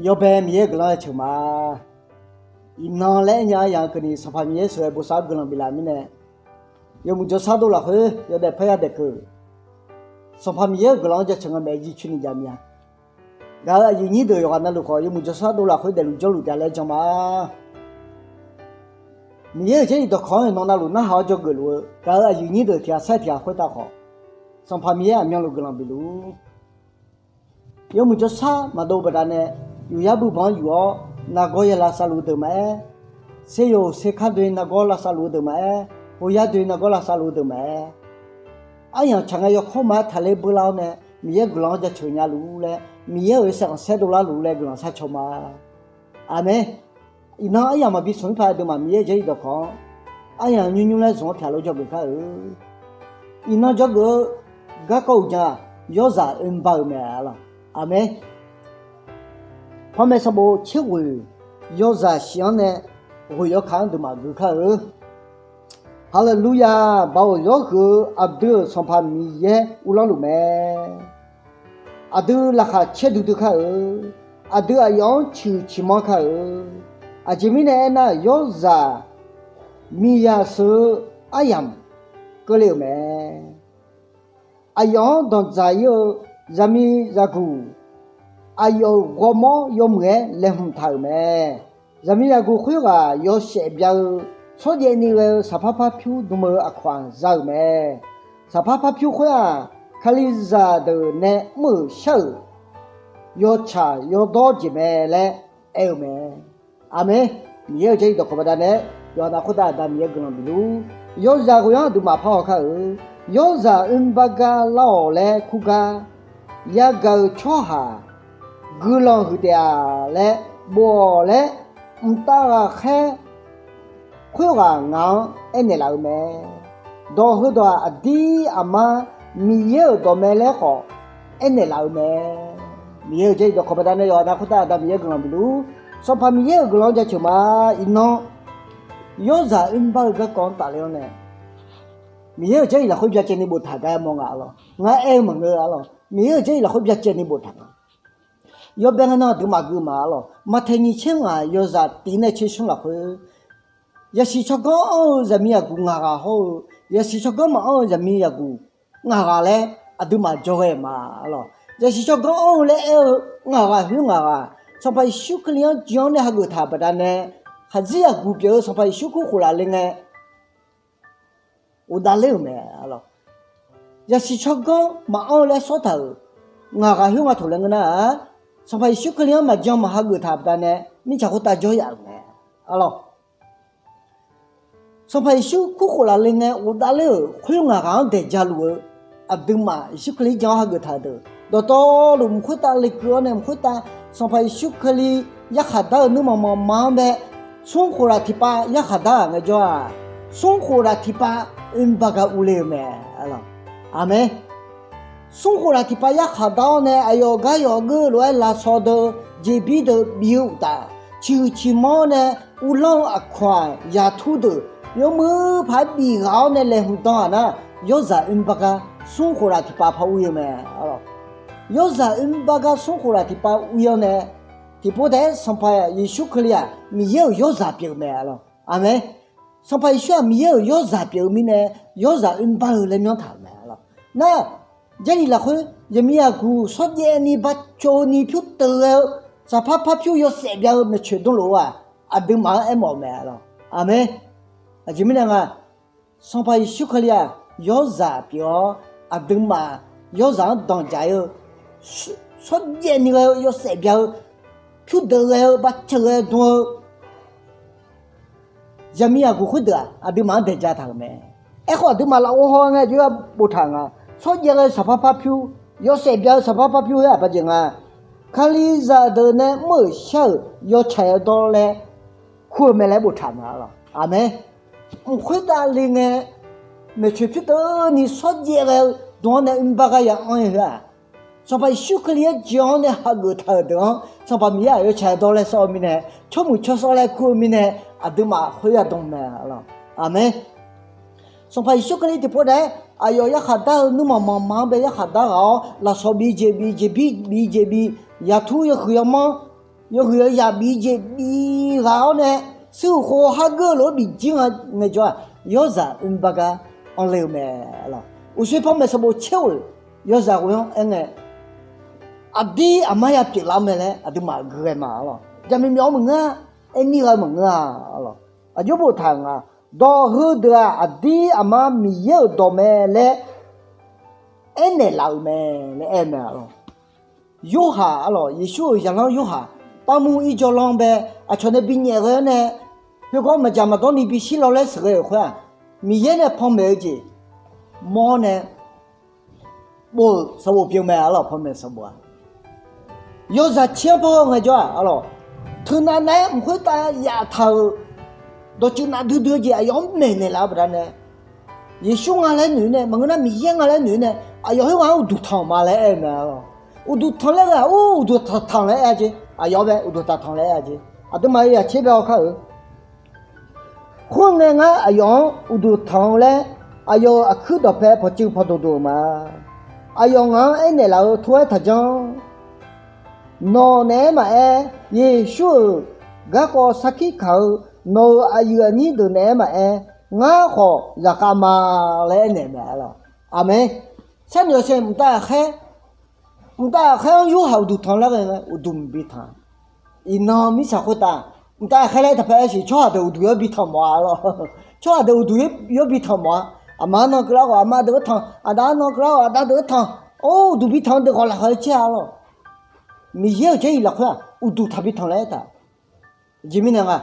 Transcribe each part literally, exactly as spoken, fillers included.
Yawbae Miqyaer-euq guiqlanq-anr jaceuq ma. Iqnan laer aernya-anr yaq-anr keuvni Sanqpaq Miqyaer sheuqghae bosav-awr guiqlanq biflaf mirnae, yawmuiq jawrshar dov lafkhoer yawdaef parya daeq keuv. Sanqpaq Miqyaer-euq guiqlanq-anr jaceuq nga maeq-aer jircoer ni jav mir-a. Gaq-euq aqyuif nyir deuq yawqghaq navluf khawf, yawmuiq jawrshar dov lafkhoer daefluf jawrluf taef laer jan ma. Miqyaer-euq jarlif dawqkawq-anr iqnan navluf narhaq-awr dzawgeuf luf-eu gaq-euq aqyuif nyir deuq tiq ghaq sair tiq ghaq khoertav khawf, Sanqpaq Miqyaer aqmyanluf guiqlanq bif luf-ur. Yawmuiq jawrshar maqdov baqdanae, yufyar buibanq-anr yuf-awr nargawr ya lavsav luf-eu deuq maqaer, ser yawq ser kar doeni nargawr lavsav luf-eu deuq maqaer, hoyar doeni nargawr lavsav luf-eu deuq maqaer, aryamq tsaq ngae yawkawr ma-aer taqler beular-awr nae, Miqyaer guiqlanq-anr jaceuq nya luf-ur laer, Miqyaer-euq saeranq saerdov lar luf-ur laer guiqlanq sharcaw ma. Aqmeq. Iqnan aryamq maqbi smq-ir paq-aer deuq ma Miqyaer-euq jarlif dawqkawq-anr aryamq nymr nymr laer zmq-anr tiq ghaq lof dzawgeuf kar-eu. Iqnan dzawgeuf-eu garkawv uqdzan-aq, yawrzaq oerbar-euq mae-a lawq. Aqmeq. Panmaeq sanqbof tser ghoeq yawzaq shif-anr nae ghoeq yawkaq-anr deuq maqgeu kar-eu. Haleluya! Baoq yawr huiq-eu aqdui-euq Sanqpaq Miqyaer uvlanr luf mae. Aqdui laqkhaq caerdui dui kar-eu. Aqdui aqyawf-anr ciqhuiq ciqmanr kar-eu. Aqjeq mirnae aernar, yawrzaq miqyaq sheuq-eu aryamq keuvle-euq mae. Aqyawf-anr danqdzaq-ir-eu zaqmiqzaqguq, aqyawf-euq ghawrmawr yawmuiq-aer laeqhmq taq-euq mae. Zaqmiqzaqguq khoerghaq yawshaef bya-eu, shawrjaev ni ghae-eu saqpar parpyur dm-eu aqkawq-anr za-euq mae. Saqpar parpyur khoer-aq, Kalizaq deuq nae mr-euq shar-euq yawtsaq yawdawr jeq mae laer aer-eu mae. Aqmeq. Miqyaer-euq jarlif dawqkawq baqdanae, yawqha nav khoertav Aqda Miqyaer guiqlanq bif luf-ur. Yawzaq ghoe-anr aqduimaf parhaw kar-eu. Yawrzaq oerbar gar lar-awq laer kur gar yagaq-euq tsawrhaq guiqlanq huiq taef-a laer bof-awq laer, mqtav ghaqkhaer khoerghaq ngaq-anr aernaeq laf-eu mae. Dawq heudawq-aq, aqdir aqmar Miqyaer-euq dawqmae laer khawf aernaeq laf-eu mae. Miqyaer-euq jarlif dawqkawq baqdanae yawqha nav khoertav Aqda Miqyaer guiqlanq bif luf-ur. Sanqpaq Miqyaer-euq guiqlanq-anr jaceuq ma. Iqnan yawrzaq oerbar-eu garkawv-anr tafler-awr nae, Miqyaer-euq jarlif lafkhoer byacaevni boftaq gar mawr nga-a lawq. Ngar aer-eu maqngeur-a lawq. Miqyaer-euq jarlif lafkhoer byacaevni boftaq nga. Yawbae ngae nan aqduimaf gui ma-a lawq. Maqtaeq nyiq tser ngaq yawzaq tiq nae tser smr lafkhoer, yasiq tsawrganr anr-eu zaqmiqzaqguq ngaq ghaq hawr-eu, yasiq tsawrganr maqanr-eu zaqmiqzaqguq ngaq ghaq laer aqduimaf jawr ghae ma-a lawq. Yasiq tsawrganr anr-eu laer aer-eu ngaq ghaq khoer ngaq ghaq, Sanqpaq Yeqsur Kali-anr jan-awr nae hageuf taq-euq baqdanae, khaqdzerzaq guq pyeuf-eu Sanqpaq Yeqsur kur khof laf le ngae ghofdav ler-euq mae-a lawq. Yasiq tsawrganr maqanr-eu laer sawr taq-euq ngaq ghaq khoer ngaq toq laer ngeur nar-aq, Sanqpaq Yeqsur Kali-anr maqjan maqhageuf taq-euq baqdanae mirtsaq khoertav jawr yaf-euq mae-a lawq. Sanqpaq Yeqsur kur khof laf le ngae ghofdav ler-euq khoer ngaq ghaq-anr daeq jaluf-eu aqduimaf Yeqsur Kali-anr jan-awr hageuf taq-euq deuq, dawqtawvluf mq khoertav lekeuv-awr nae mq khoertav Sanqpaq Yeqsur Kali yarkhaq dar-eu nuirmanq manqma-anr bae, smr khof laf tiqpav yarkhaq dar-aq ngaejawr-aq, smr khof laf tiqpav oerbar gar urle-eu mae-a lawq. Aqmeq. Smr khof laf tiqpav yarkhaq dar-awr nae aqyawf gar yawf geur lof-aer lafsawq deuq, jeqbir deuq bif-eu uqtaf, ciqhuiq ciqmanr-awr nae uvlanr-eu aqkawq-aq yaqtur deuq yawmuiq paq-aer bif ghaq-awr nae laeqhmq dan-aq nar, yawrzaq oerbar gar smr khof laf tiqpav par ur-eu mae-a lawq. Yawrzaq oerbar gar smr khof laf tiqpav ur-awr nae, tiqpov taef-aer Sanqpaq Yeqsur Kali-aq Miqyaer-euq yawrzaq pyeuf-eu mae-a lawq. Aqmeq. Sanqpaq Yeqsur-aq Miqyaer-euq yawrzaq pyeuf-eu mirnae, yawrzaq oerbar-eu laer myanr taq-euq mae-a lawq. Nar, Jarlif lafkhoer zaqmiqzaqguq shawrjaev ni bacov ni pyur teuv ghae-eu, saqpar par pyur yawshaef bya-eu maeqtsoeq dmr lof-aq, aqduimaf-anr aermawf-eu mae-a lawq. Aqmeq. Aqjeq mirnae nga, Sanqpaq Yeqsur Kali-aq yawrzaq pyeuf-awr, aqduimaf yawrzaq-anr danqdzaq-ir-eu, shawrjaev ni ghae-eu yawshaef bya-eu, pyur deuv ghae-eu baceuq ghae dm-eu zaqmiqzaqguq khoerdeuq-aq aqduimaf-anr daeq ja taq-euq mae. Aerkhawf aqduimaf lafov haw ngae aqjox-aer boftaq nga. Shawrjaev ghae-eu saqpar par pyur, yawshaef bya-eu saqpar par pyur-aer aqbajeq nga. Kalizaq deuq nae mr-euq shar-euq yawtsaq yawdawr laer kur-eu mae laer boftaq nga-a lawq. Aqmeq. Mq khoertav le ngae, maeqtsoeq pyur teuvni shawrjaev ghae-eu dm-anr nae oerbar gar ya anr-eu heu-aq, Sanqpaq Yeqsur Kali-aer jan-awr nae hageuf taq-euq deuq-anr Sanqpaq Miqyaer-aq yawtsaq yawdawr laer sawr-eu mirnae, tsawrmuiq tsawrshawr laer kur-eu mirnae, aqduimaf khoerya dm mae-a lawq. Aqmeq. Sanqpaq Yeqsur Kali tiqpov taef-aer aqyawf yarkhaq dar-eu nuirmanq manqma-anr bae yarkhaq dar ghaq-awr, lafsawq bi jeq bi jeqbir bi jeq bi, yaqtur yawhuiq yawmanr yawhuiq-eu yaq bif jeq bif ghaq-awr nae, sirhuq khov hargeur-eu lof-aer bif jir nga ngaejawr-aq, yawrzaq oerbar gar anr le-eu mae. Uqshoe panmaeq sanqbof caer-eu yawzaq ghoe-anr aer ngae, aqdir aqmar ya pyeuflar-eu mae laer aqduimaf gui ghae ma lawq. Jaqmyawf mawf-eu maqngeur-a, aerni gha-eu maqngeur-a lawq. Aqjox boftaq-euq nga, dawq heudeuq-aq aqdir aqmar Miqyaer-euq dawq mae laer aernaeq laf-euq mae laer aer-eu mae lawq. Yorhaq arlawq, Yeqsur-euq zaqlanr Yorhaq, parmur irjawr lanr bae, aqcawq nae binyaef ghae-awr nae, khoergar maqdzaq maqdawr ni bishir law laer sheuqghae-euq khoer-aq, Miqyaer nae panmaeq-eu jeq mawr nae bof-euq sanqbof pyeuf mae arlawq, panmaeq sanqbof-aq. Yawzaq caer-anr par-eu ngaejawr-aq arlawq, teunav nav-aer mq khoertav yaftaq-euq dawqtsuif nav duidui-eu jeq aqyawf-anr maeqnaeq laf-eu baqdanae, Yeqsur nga laer noeq-ir nae, maqngeur nar Miqyaer nga laer noeq-ir nae, aqyawf khoerghaq-anr uqduq tanq-euq ma laer aer-eu mae arlawq. Uqduq tanq laer ghaq-aq, uqduq tanq tanq laer aer-a jeq, aqyawf bae uqduq tanq tanq laer aer-a jeq. Aqduimaf-eu yaqtser bae hawkar-euq Khoerngae ngar aqyawf-anr uqduq tanq-eu laer, aqyawf-euq aqkuir dawqpae pawqtsuif pawqdmq dmq-euq ma. Aqyawf ngaq-anr aernaeq laf-eu tov-aer taqjanr. Nawq naeq-aer maqaer, Yeqsur-euq garkawv sarkir kaq-eu nawq-euq aqyuif aqnyir deuq naeq-aer maqaer, ngar khawf zaqkhav ma laer aernaeq mae arlawq. Aqmeq. Sharnoeq-awq sae mqtav ghaqkhaer, mqtav ghaqkhaer-anr Yorhaq uqduq tanq lar ghae ngae uqduq mqbi tanq. Iqnan mirtsaq khoertav mqtav ghaqkhaer laer taqpae aer siq, tsawrhaq deuq uqduq yawr bi tanq mawf-a arlawq. Tsawrhaq deuq uqduq yawr bi tanq mawf-a. Aqma nan keuvlar khawf aqma deuq-anr tanq, aqda nan keuvlar khawf aqda deuq-anr tanq. Or, uqduq bi tanq deuq khawf laqkhaq-aer caer-a arlawq. Miqyaer-euq jarlif lafkhoer-aq uqduq taqbi tanq laer aertaq. Aqjeq mirnae nga,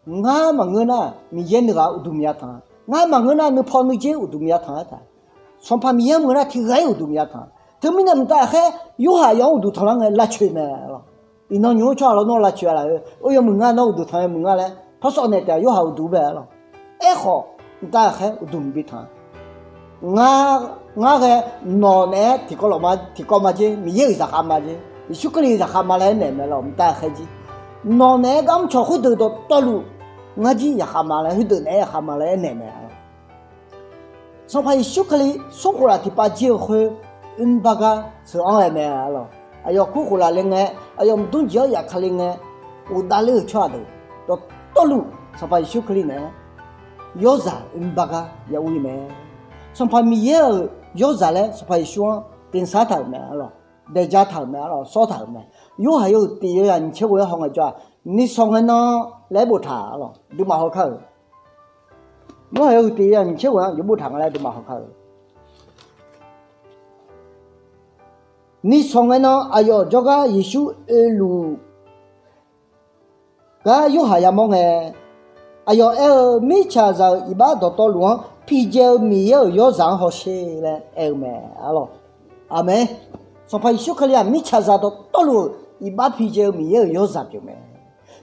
ngar maqngeur nar Miqyaer nuighaq uqduq maqya tanq-a. Ngar maqngeur nar nuipaw nuijer uqduq maqya tanq-a taq. Sanqpaq Miqyaer maqngeur nar tiqghaq-ir uqduq maqya tanq. Teumirnae mqtav ghaqkhaer Yorhaq aqyawf-anr uqduq tanq lar ngae lavcoeq mae arlawq. Iqnan nymq-mr tsawrhaq lawr nawr lavcoeq-a laf-eu, or yawmuiq ngar nawr uqduq tanq yawmuiq ngar laer parsav naeq taef-a Yorhaq uqduq bae arlawq. Aerkhawf mqtav ghaqkhaer uqduq mqbi tanq. Ngar, ngar ghae nawq naeq-aer tiqkawv lawq ma, tiqkawv ma jer, Miqyaer-euq zaqkhav ma jer, Yeqsur Kali-euq zaqkhav ma laer aernaeq mae lawq, mqtav ghaqkhaer jir. Nawq naeq-aer gar mrcawq khoerdeuq dawqtawvluf ngar jir yaqkhav ma laer, khoerdeuq naeq-aer yaqkhav ma laer aernaeq mae arlawq. Sanqpaq Yeqsur Kali smrkhof laf tiqpav jir-eu khoer, oerbar gar sheuq-anr ghae mae arlawq. Aqyawf kur khof laf le ngae, aqyawf mqdmr jeq-anr yaf ka le ngae, ghofdav ler-euq tsawrhaq deuq dawqtawvluf Sanqpaq Yeqsur Kali naeq-aer yawrzaq oerbar gar ya ur-ir mae. Sanqpaq Miqyaer-euq yawrzaq laer Sanqpaq Yeqsur-anr tiqsar taq-euq mae arlawq. Daeqja taq-euq mae arlawq, sawr taq-euq mae. Yorhaq yawhuiq tiq yawzaq nyiq tser ghoe-anr haw ngaejawr-aq, nishawq ngae nan laer boftaq arlawq, aqduimaf hawkar-euq. Yorhaq yawhuiq tiq yawzaq nyiq tser ghoe-anr yawboftaq nga laer aqduimaf hawkar-euq. Nishawq ngae nan aqyawf jawrgar Yeqsur oeluf gar Yorhaq yamawr ngae, aqyawf aer-eu, Mirtsaqzaq-euq iqbax dawqtawvluf-anr pidzae-eu Miqyaer-euq yawrzaq-anr hawsher laer aer-eu mae arlawq. Aqmeq. Sanqpaq Yeqsur Kali-aq mirtsaqzaq dawqtawvluf-euq iqbax pidzae-eu Miqyaer-euq yawrzaq pyeuf mae.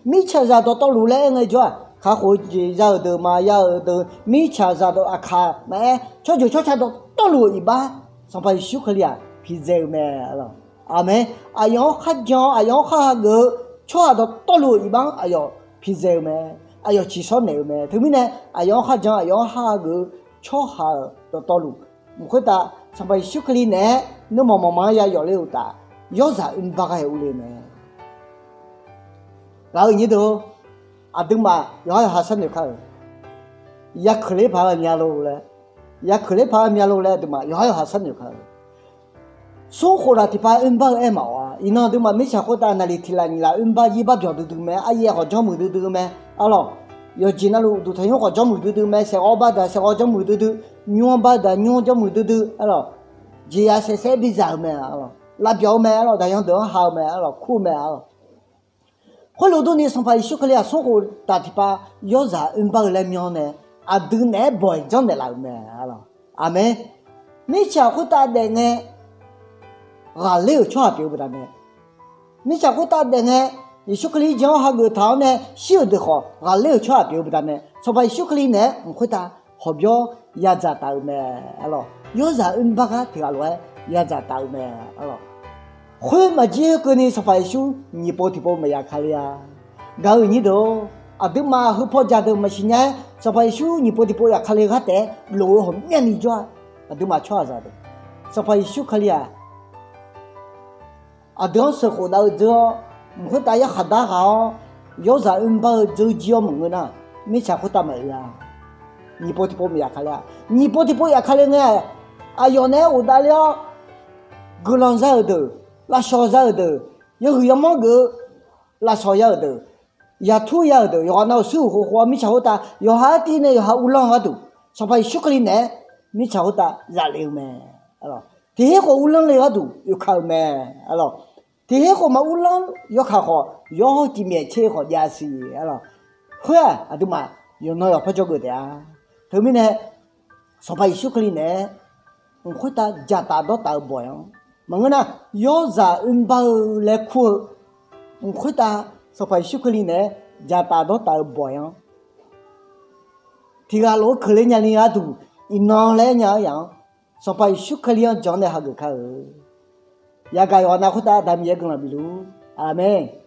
Mirtsaqzaq dawqtawvluf laer aer ngaejawr-aq, kakhof-eu jeq ya-euq deuq maqya-euq deuq, mirtsaqzaq dawq aqkaq maqaer, tsawrjeuq tsawrca dawqtawvluf-euq iqbax Sanqpaq Yeqsur Kali-aq pidzae-eu mae arlawq. Aqmeq. Aqyawf-anr kharjan-awr aqyawf-anr khar hageuf-eu tsawrhaq dawqtawvluf-euq iqbax-anr aqyawf pidzae-eu mae. Aqyawf ciqshawr naeq-eu mae. Teumirnae aqyawf-anr kharjan-awr aqyawf-anr khar hageuf-eu tsawrhaq-euq dawqtawvluf, mqkhoertav Sanqpaq Yeqsur Kali naeq-aer nuirmanq manqma-anr ya yawf ler-eu uqtaf, yawrzaq oerbar gar ya urle mae. Gaq-eu nyir deuq-or, aqduimaf yawqha yawqha sharnoeq kar-euq, ya keuqler paq-aer mya lo laer, ya keuqler paq-aer mya lo laer aqduimaf yawqha yawqha sharnoeq kar-euq. Smrkhof laf tiqpav oerbar-eu aer maqawf-a. Iqnan aqduimaf mirtsaq khoertav naqliq tiq laf nyiq laf oerbar yir bar byawq duidui mae, aryaer khawf janrmuiq duidui mae arlawq. Yawqjeq navluf uqduq tanqnymr khawf janrmuiq duidui mae, saeqghawv bar daq saeqghawv janrmuiq duidui, nymr bar daq nymr janrmuiq duidui arlawq. Jeqya saeqsaer bizaq-eu mae arlawq, lavbyawq-eu mae arlawq, daqyan deuq-anr ha-eu mae arlawq, kur-eu mae arlawq. Khoerlof durni Sanqpaq Yeqsur Kali-aq smrkhof taf tiqpav yawrzaq oerbar-eu laer myanr nae, aqdui naeq-aer bawq-iq janrnaeq laf-euq mae arlawq. Aqmeq. Mirtsaq khoertav daef ngae ghaqler-euq tsawrhaq pyeuf-eu baqdanae, mirtsaq khoertav daef ngae Yeqsur Kali-anr jan-awr hageuf taq-awr nae shir-euq deuq khawf ghaqler-euq tsawrhaq pyeuf-eu baqdanae, Sanqpaq Yeqsur Kali naeq-aer mq khoertav hawqbyawr ya dzaqtaf-euq mae arlawq. Yawrzaq oerbar gar tiq ghaq lof-aer ya dzaqtaf-euq mae arlawq. Khoer maqjir keuvni Sanqpaq Yeqsur nyiq pov tiqpov maqya ka le-a. Gaq-eu nyir deuq-or, aqduimaf heupaw dzaq deuq maqsiq nya-aer Sanqpaq Yeqsur nyiq pov tiqpov ya ka le ghar taef-aer lof-eu ghawqmyani jawr-a. Aqduimaf tsawrhaqzaq deuq, Sanqpaq Yeqsur Kali-aq aqdui-anr sheuqkhof dav-eu dzeur-awr, mq khoertav yarkhaq darghaq-awr, yawrzaq oerbar-eu dzeurjir-awr maqngeur nar, mirtsaq khoertav maqoe-a. Nyiq pov tiqpov maqyaf ka ler-a. Nyiq pov tiqpov yaf ka le ngae, aqyawf naeq-aer ghofdav ler-awr, guiqlanq za-euq deuq, lafsawq za-euq deuq, yawhuiq yawmanr geuf-eu lafsawq ya-euq deuq, yaqtur ya-euq deuq, yawqghaq nav-euq suir uq khof khof-awr mirtsaq khoertav yawqha-anr tiv nae yawqha uvlanr-eu gharduq, Sanqpaq Yeqsur Kali naeq-aer mirtsaq khoertav zaf le-eu mae. Tiqher khawf uvlanr le gharduq oekaq-euq mae. Tiqher khawf maq uvlanr yawkaq khawf, yawr hawr cifmyaef tser khawf jav siq. Khoer-aq, aqduimaf yawqnan yawqpar jawrgeuf taef-a. Teumirnae, Sanqpaq Yeqsur Kali naeq-aer mq khoertav dzaqtaf dawrtaf-eu bawq-anr, maqngeur nar, yawrzaq oerbar-eu laer kur-eu mq khoertav Sanqpaq Yeqsur Kali naeq-aer dzaqtaf dawrtaf-eu bawq-anr, tiqghaq lof-aer keuvle nyani gharduq, iqnan laer nya-eu yaq-anr, Sanqpaq Yeqsur Kali-anr jan nae hageuf kar-eu. Yagaq yawqha nav khoertav Aqda Miqyaer guiqlanq bifluf. Aqmeq.